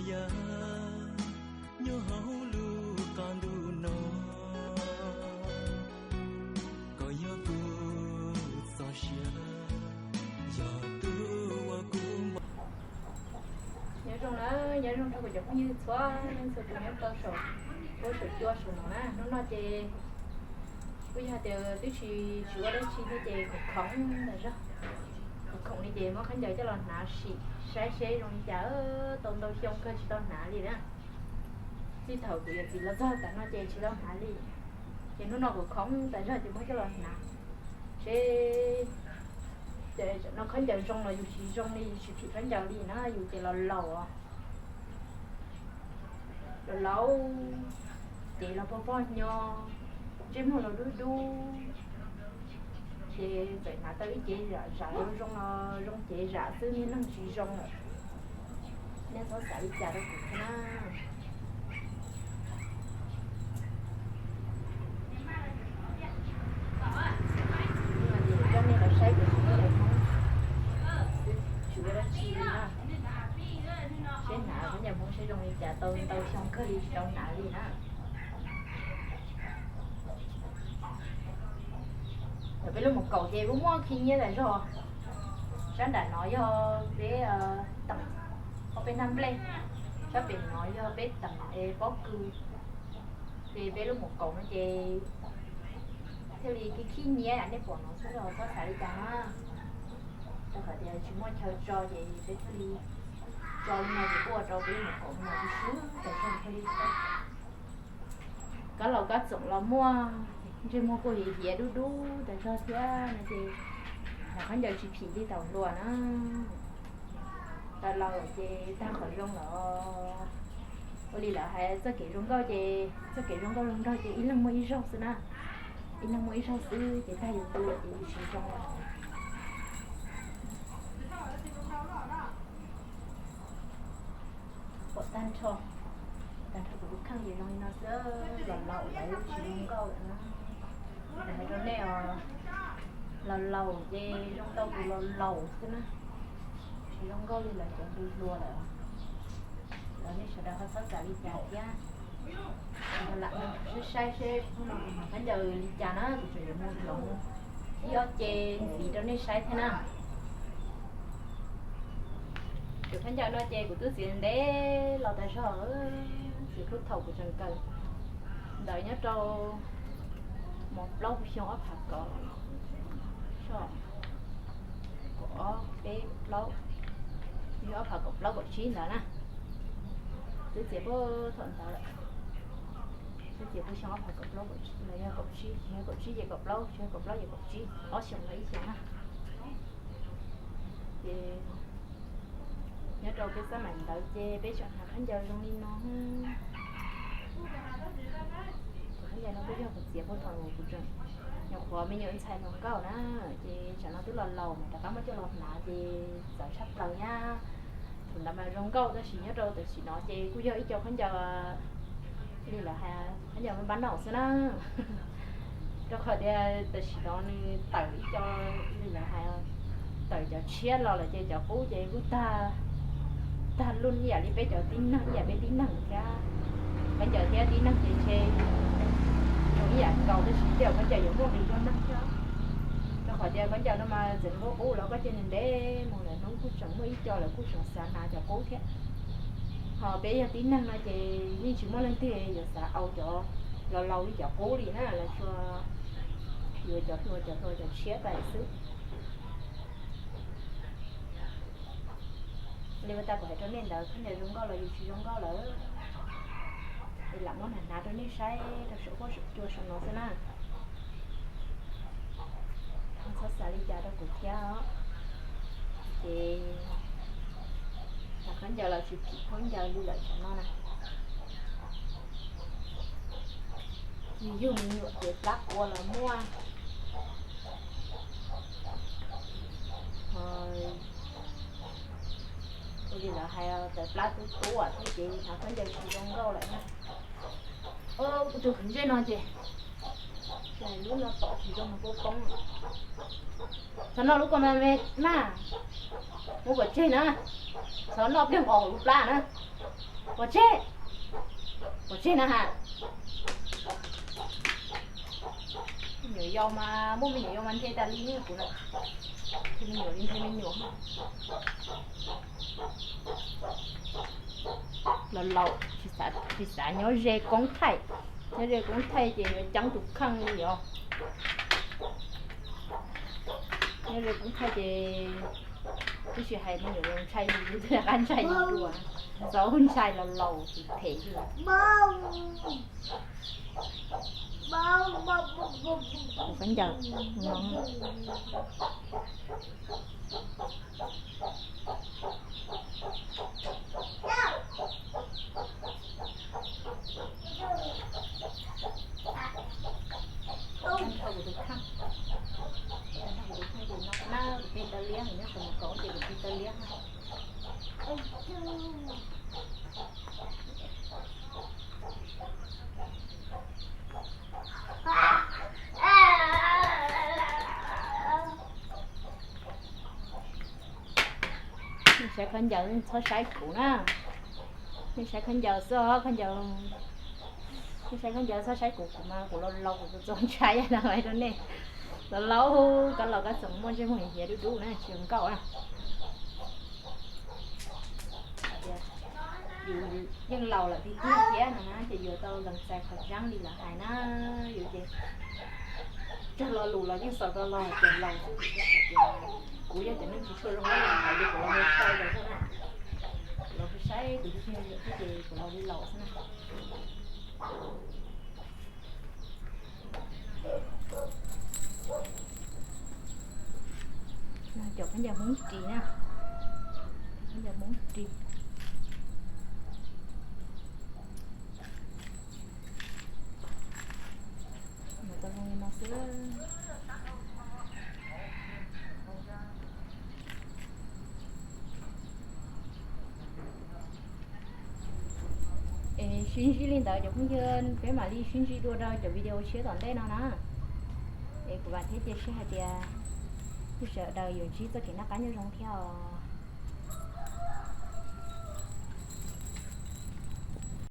Yog nyob hauv lub qab ntuj no, koj yog kuv txoj sia, yog tus uas kuv npau. Nyob zoo na, nyob zoo rau kuv cov phooj ywg txhua leej txhua tus nyob rau saum huab saum cua saum no na. Hnub no ces kuj yog tias twb tsis tsis ua dab tsi thiab ces khoom khoom tas zog. Khoom khoom li ces muab khaub ncaws coj los hnav sim saib seb zoo li cas, tau ntau xyoo kawg tsis tau hnav li na. Txij thaum kuv yuav txiv los txog tas no ces tsis tau hnav li. Ces hnub no kuv khoom tas zog ces muab coj los hnav seb, no khaub ncaws zoo los yus tsis zoo li, yus tsis phim khaub ncaws li na, yus ces los laus, los laus, ces los pog pog nyo, ntsej muag los dub dub, ces txawm hnav tau ib cev zam zam zoo los zoo cev zam xwb, niag neeg tsis zoo lawm. Nej txhob xav li cas rau kuv thiab na. Coj nej los saib kuv tsev Hmoob xwb, tsis ua dab tsi li na. Seb hnav khaub ncaws Hmoob seb zoo li cas, tau ntau xyoo kawg li tsis tau hnav li na. Thaum peb lub mus kaum ces kuj muaj khi nyiab tas zog. Sab nram no yog peb teem ob peb hnab nplej, sab pem no yog peb teem pob kws. Ces peb lub mus kaum no ces thiaj li khi khi nyiab, nej pom no xwb los txhob xav li cas na. Rau qhov tias tsis muaj chaw tso ces peb thiaj li tso li no ces kuj ua rau peb lub mus kaum no tsis swb tas zog thiaj li. Kab laus kab txoom los muaj, ntsej muag kuj hiav hiav dub dub tas zog thiab no ces hnav khaub ncaws tsis phim li thaum hluas na. Tau laus lawm ces tag qhov zoo lawm. Ua li lawv hais txoj kev zoo nkauj ces, txoj kev zoo nkauj zoo nraug ces ib leeg muaj ib zaug xwb na. Ib leeg muaj ib zaug xwb ces tag yus tu lawm ces yus tsis zoo lawm. Pom tag nrho, tag nrho kuv lub kheej ces zoo li no xwb, los laus lawm tsis zoo nkauj lawm na. Kuv hais rau nej os, los laus ces zoo tau tus los laus xwb na, tsis zoo nkauj li lawv cov hluas hluas lawm. Los nej sawv daws ho txhob xav li cas thiab. Lam saib saib seb hnub no kuv hnav khaub ncaws li cas na, kuv tseem yuav mus hloov ib ob ce ntxiv rau nej saib thiab na. Tus khaub ncaws no ces kuv twb txiav ntev los tas zog, txiav thaum kuv tseem kawm ntawv nyob rau mos plaub xyoo ob phav kaum, kaum ob peb plaub, ob phav kaum plaub kaum tsib ntawd na. Twb txiav puag thaum ntawd lawm. Twb txiav puag xyoo ob phav kaum plaub kaum tsib, yog kaum tsib, yog kaum tsib ces kaum plaub, yog kaum plaub ces kaum tsib, ob xyoos los ib xyoos na. Ces nyob rau peb xab maim ntawd ces peb tseem hnav khaub ncaws zoo li no. Tus khaub ncaws no kuj yog kuv txiav puag thaum kuv tseem nyuam qhuav me nyuam ntxhais hluas nkauj na, ces tsam no twb los laus mas rov qab muab coj los hnav ces txawv tshaj plaws nyab. Thaum ntawd mas zoo nkauj tab sis nyob rau tam sim no ces kuj yog ib co khaub ncaws li lawv hais khaub ncaws npab npaum xwb na. Rau qhov tias tam sim no nws tawm ib co li lawv hais tawm cov tshiab los lawm ces cov qub ces kuj tag, tag lub ib yam li peb cov tib neeg, ib yam peb tib neeg thiab. Khaub ncaws thiab tib neeg ces ntshe zoo ib yam nkaus tab sis tej zaum khaub ncaws yuav muaj nqis dua neeg thiab. Rau qhov tias khaub ncaws no mas txawm nws qub qub los koj cia ntev mus lawm hnub kuj tseem muaj ib co lawv kuj tseem xav hnav cov qub thiab. Ho peb yog tib neeg no ces yeej tsis muaj leej twg yuav xav au cov laus laus li cov qub li na, lawv tsuas yuav cov hluas cov hluas cov tshiab pais xwb. Li uas tas kuv hais rau nej ntawd, khaub ncaws zoo nkauj los yus tsis zoo nkauj lawm, es lam muab hnav hnav rau nej saib rau saum huab saum cua saum no xwb na. Txhob xav li cas rau kuv thiab os. Ces hnav khaub ncaws los tsis phim khaub ncaws li lawm tam no na. Yus yug me nyuam ces plab qua los muaj. Ua li lawv hais tawv plab tub tub thiab ces hnav khaub ncaws tsis zoo nkauj lawm na. Kuv tus kwv ntsej no ces lub no tom tsis zoo no kuj poob. Txhob noj lub kua ma me na, muab kom tseg na. Txhob noj pliag nqos hauv lub plab na. Pov tseg, pov tseg na has. Me nyuam yau mas muaj me nyuam yau mas nthe tas li kuv na. Nthe me nyuam li nthe me nyuam. Los laus tsis xav nyob ze koob thaij, nyob ze koob thaij ces yuav ceeb tus kheej li os. Nyob ze koob thaij ces twb tsis hais me nyuam los ntshai yus, yus twb qab ntshai yus dua, txaus ntshai los laus ces phem xwb. Kuv khaub ncaws no. Nrho kuv tus kheej, nrho kuv tus kheej ces no na kuv pib tau liab, nyob qhov mus kaum ces kuv pib tau liab na. Nej saib khaub ncaws txhob saib kuv na. Nej saib khaub ncaws xwb os, khaub ncaws. Nej saib khaub ncaws txhob saib kuv, kuv mas kuv los laus kuv txaus ntshai na, hais rau nej. Los laus koj los koj txawm muaj ntsej muag hiav dub dub na, tsis nkauj na. Hais tias yus yeej laus lawm tiag tiag thiab no na ces yuav tau lees txais qhov tseeb li lawv hais na. Yus ces raug lo lus los yeej xaus rau laus hais tias laus xwb, kuv yog cov neeg tsis tshua zoo li hais ces kuv los mus sai rau xwb na. Kuv los mus saib kuv yug yam thiab ces kuv los li laus xwb na. Cov khaub ncaws Hmoob ris na, khaub ncaws Hmoob ris. Mas tau zoo li no xwb. Es sib ntsib li ntawd cov phooj ywg, peb mam li sib ntsib dua rau cov video tshiab tom ntej no na. Es kuv vam thiab cia siab hais tias peb sawv daws yuav ntsib txoj kev noj qab nyob zoo thiab os.